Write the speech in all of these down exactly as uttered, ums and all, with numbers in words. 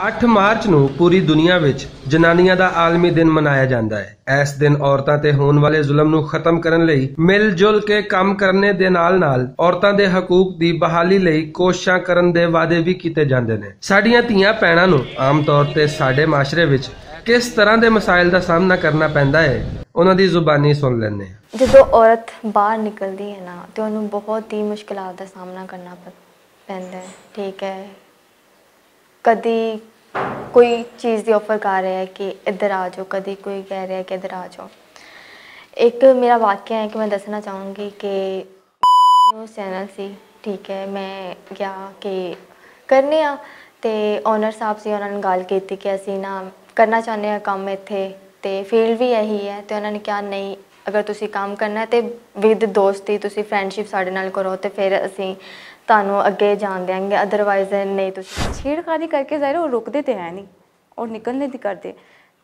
اٹھ مارچ نوں پوری دنیا وچ جنانیاں دا عالمی دن منایا جاندا ہے۔ اس دن عورتاں تے ہون والے ظلم نوں ختم کرن لئی مل جل کے کم کرنے دے نال نال عورتاں دے حقوق دی بحالی لئی کوششاں کرن دے وعدے وی کیتے جاندے نے۔ ساڈیاں تیاں پیناں نوں عام طور تے ساڈے معاشرے وچ کس طرح دے مسائل دا سامنا کرنا پیندا ہے، انہاں دی زبانی سن لینے ہیں۔ جدوں عورت باہر نکلدی ہے نا، تے انہوں بہت ہی مشکلات دا سامنا کرنا پیندا ہے۔ ٹھیک ہے، کدی کوئی چیز دی آفر کر رہا ہے کہ ادھر آ جاؤ، کدی کوئی کہہ رہا ہے کہ ادھر آ جاؤ۔ ایک میرا واقعہ ہے کہ میں دسنا چاہوں گی کہ نیوز چینل سی، ٹھیک ہے، میں کیا کہ کرنے آ، تے اونر صاحب سی، انہوں نے گل کیتی کہ اسی نا کرنا چاہنے آ کم ایتھے، تے فیلڈ وی ایہی ہے۔ تے انہوں نے کیا نہیں، اگر تسی کم کرنا ہے تے ود دوستی تسی فرینڈشپ ساڈے نال کرو، تے فیر اسی تانوں اگے جان دیاں گے، ادروائز نہیں تسی۔ چھیڑخانی کر کے ظاہر ہے وہ رکدے تے ہے نہیں، اور نکلنے دی کردے۔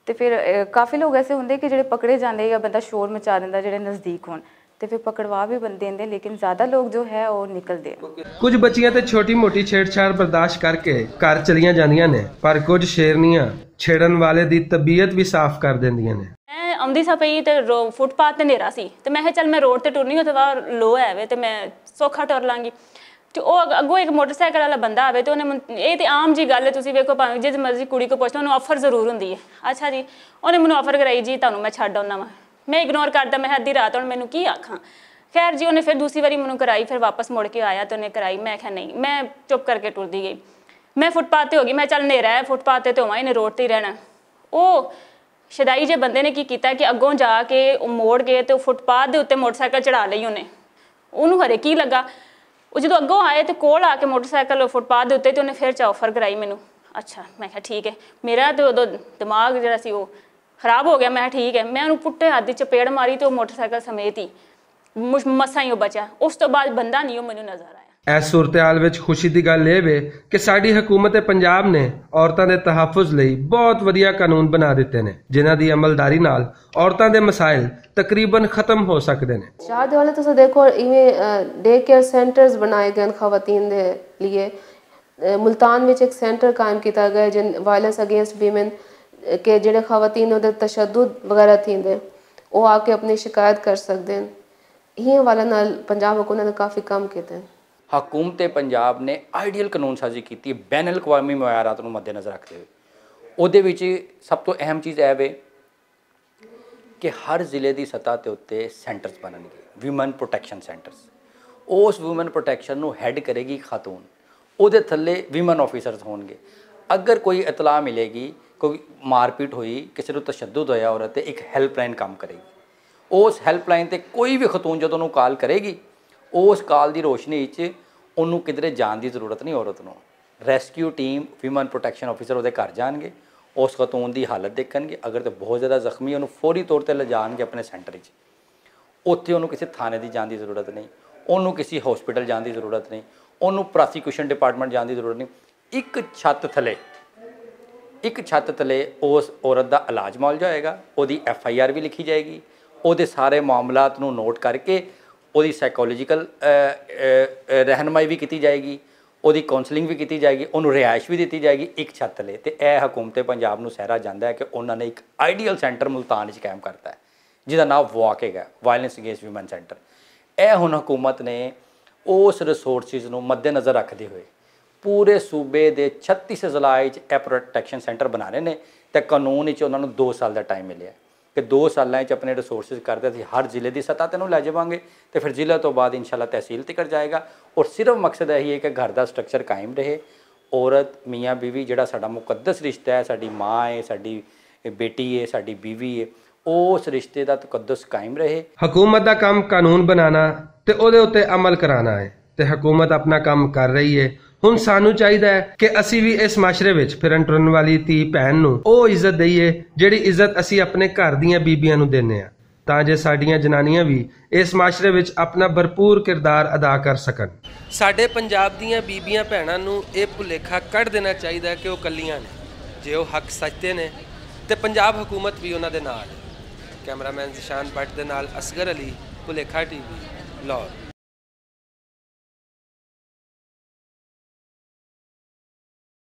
تے فیر کافی لوگ ایسے ہوندے کہ جیہڑے پکڑے جاندے یا بندہ شور مچا دیندا جیہڑے نزدیک ہون، تے فیر پکڑوا وی بندے ہوندے، لیکن زیادہ لوگ جو ہے وہ نکلدے۔ کچھ بچیاں تے چھوٹی موٹی چھیڑ چھاڑ برداشت کر کے گھر چلیاں جاندیاں نے، پر کچھ شیرنیاں چھیڑن والے دی طبیعت وی صاف کر دیندیاں نے۔ میں آمدی سا پئی تے رو- فٹ پاتھ تے نیرا سی، تے میں کہا، "چل، میں روڈ تے ٹرنی، اتھے وا لو ہے وے، تے میں سوکھا ٹر لانگی۔" تے او اگ- اگوں ایک موٹر سائیکل والا بندہ آوے، تے اونے من- اے تے عام جی گل ہے، تسی ویکھو، بھاویں جس مرضی کڑی کو پوچھ لو، اونے آفر ضرور ہوندی ہے۔ اچھا جی، اونے مینوں آفر کرائی، "جی، تانوں میں چھڈ آنا وا۔" میں اگنور کردا، میں کہا، "ادھی رات ہن مینوں کی آکھاں؟" خیر جی، اونے فیر دوسری واری مینوں کرائی، فیر واپس مڑ کے آیا تے اونے کرائی، میں کہا، "نہیں۔" میں چپ کر کے ٹردی گئی۔ میں فٹ پاتھ تے ہو گئی، میں کہا، "چل، نیرا ہے، فٹ پاتھ تے تے ہواں ہی نے، روڈ تے ہی رہنا۔" او شدائی جے بندے نے کی کیتا کہ اگوں جا کے او موڑ گئے تے او فٹ پاتھ دے اُتے موٹر سائیکل چڑھا لئی اونے۔ اونوں ہرے کی لگا، او جدوں اگوں آئے تے کول آ کے موٹر سائیکل او فٹ پاتھ دے اُتے تے اونے فیر چا آفر کرائی مینوں۔ اچھا، میں کہا، "ٹھیک ہے۔" میرا تے اودوں دماغ جیہڑا سی او خراب ہو گیا۔ میں کہا، "ٹھیک ہے۔" میں اونوں پٹے ہتھ دی چپیڑ ماری تے او موٹر سائیکل سمیت ہی مس- مساں ہی او بچا۔ اس توں بعد بندہ نہیں او مینوں نظر آیا۔ اس صورتحال وچ خوشی دی گل اے وے کہ ساڈی حکومت پنجاب نے عورتاں دے تحفظ لئی بہت ودھیا قانون بنا دتے نے، جنہاں دی عملداری نال عورتاں دے مسائل تقریباً ختم ہو سکدے نے۔ شاہ دے والے تساں دیکھو، ایویں ڈے کیئر سینٹرز بنائے گئے ہن خواتین دے لیے۔ ملتان وچ ایک سینٹر قائم کیتا گیا ہے جن وائلنس اگینسٹ ویمن، کہ جڑے خواتین اودے تشدد وغیرہ تھیندے، او آ کے اپنی شکایت کر سکدے ہن۔ ہی حوالے نال پنجاب حکومت نے کافی کم کیتے۔ حکومت پنجاب نے آئیڈیل قانون سازی کیتی، بین الاقوامی معیارات نوں مد نظر رکھدے ہوئے۔ اودے وچ سب توں اہم چیز اے وے کہ ہر ضلع دی سطح تے اُتے سینٹرز بنن گے، ویمن پروٹیکشن سینٹرز۔ اس ویمن پروٹیکشن نوں ہیڈ کرے گی خاتون، اودے تھلے ویمن آفیسرز ہون گے۔ اگر کوئی اطلاع ملے گی، کوئی مار پیٹ ہوئی، کسی نوں تشدد ہویا عورت تے، ایک ہیلپ لائن کام کرے گی۔ اس ہیلپ لائن تے کوئی وی خاتون جدوں نوں کال کرے گی، اس کال دی روشنی وچ اونوں کدھرے جان دی ضرورت نہیں عورت نوں۔ ریسکیو ٹیم، ویمن پروٹیکشن آفیسر اودے گھر جان گے، اس خاتون دی حالت دیکھن گے، اگر تے بہت زیادہ زخمی ہے، اونوں فوری طور تے لے جان گے اپنے سینٹر وچ۔ اوتھے اونوں کسی تھانے دی جان دی ضرورت نہیں، اونوں کسی ہاسپٹل جان دی ضرورت نہیں، اونوں پراسیکیوشن ڈپارٹمنٹ جان دی ضرورت نہیں۔ ایک چھت تھلے، ایک چھت تھلے اس عورت دا علاج معالجہ ہوئے گا، اودی ایف آئی آر وی لکھی جائے گی، اودے سارے معاملات نوں نوٹ کر کے اودی سائیکولوجیکل رہنمائی وی کیتی جائے گی، اودی کاؤنسلنگ وی کیتی جائے گی، اونوں رہائش وی دتی جائے گی۔ ایک چھت تھلے تے اے حکومت پنجاب نوں سہرا جاندا ہے کہ انہاں نے ایک آئیڈیل سینٹر ملتان وچ قائم کرتا ہے، جس دا نام واک ہے، وائلنس اگینسٹ ویمن سینٹر۔ اے ہن حکومت نے اس ریسورسز نوں مد نظر رکھدے ہوئے پورے صوبے دے چھتیس ضلع وچ اے پروٹیکشن سینٹر بنانے نے، تے قانون وچ انہاں نوں دو سال دا ٹائم ملیا ہے کہ دو سالاں وچ اپنے ریسورسز کردے اسی ہر ضلع دی سطح تے نوں لے جاواں گے، تے پھر ضلع تو بعد انشاءاللہ تحصیل تک جائے گا۔ اور صرف مقصد یہی ہے کہ گھر دا سٹرکچر قائم رہے، عورت میاں بیوی جڑا ساڈا مقدس رشتہ ہے، ساڈی ماں ہے، ساڈی بیٹی ہے، ساڈی بیوی ہے، او اس رشتے دا تقدس قائم رہے۔ حکومت دا کم قانون بنانا تے اودے اُتے عمل کرانا ہے، تے حکومت اپنا کم کر رہی ہے۔ ہن سانوں چاہیدا ہے کہ اسی وی اس معاشرے وچ پھرن ٹرن والی تھی بہن نوں او عزت دئیے، جڑی عزت اسی اپنے گھر دیاں بیبیاں نوں دینے آں، تاں جے ساڈیاں جنانیاں وی اس معاشرے وچ اپنا بھرپور کردار ادا کر سکن۔ ساڈے پنجاب دیاں بیبیاں بہناں نوں اے بھلیکھا کڈ دینا چاہیدا ہے کہ او کلیاں نے، جے او حق سچ تے نے تے پنجاب حکومت وی انہاں دے نال ہے۔ کیمرہ مین ذیشان بٹ دے نال اصغر علی، بھلیکھا ٹی وی، لاہور۔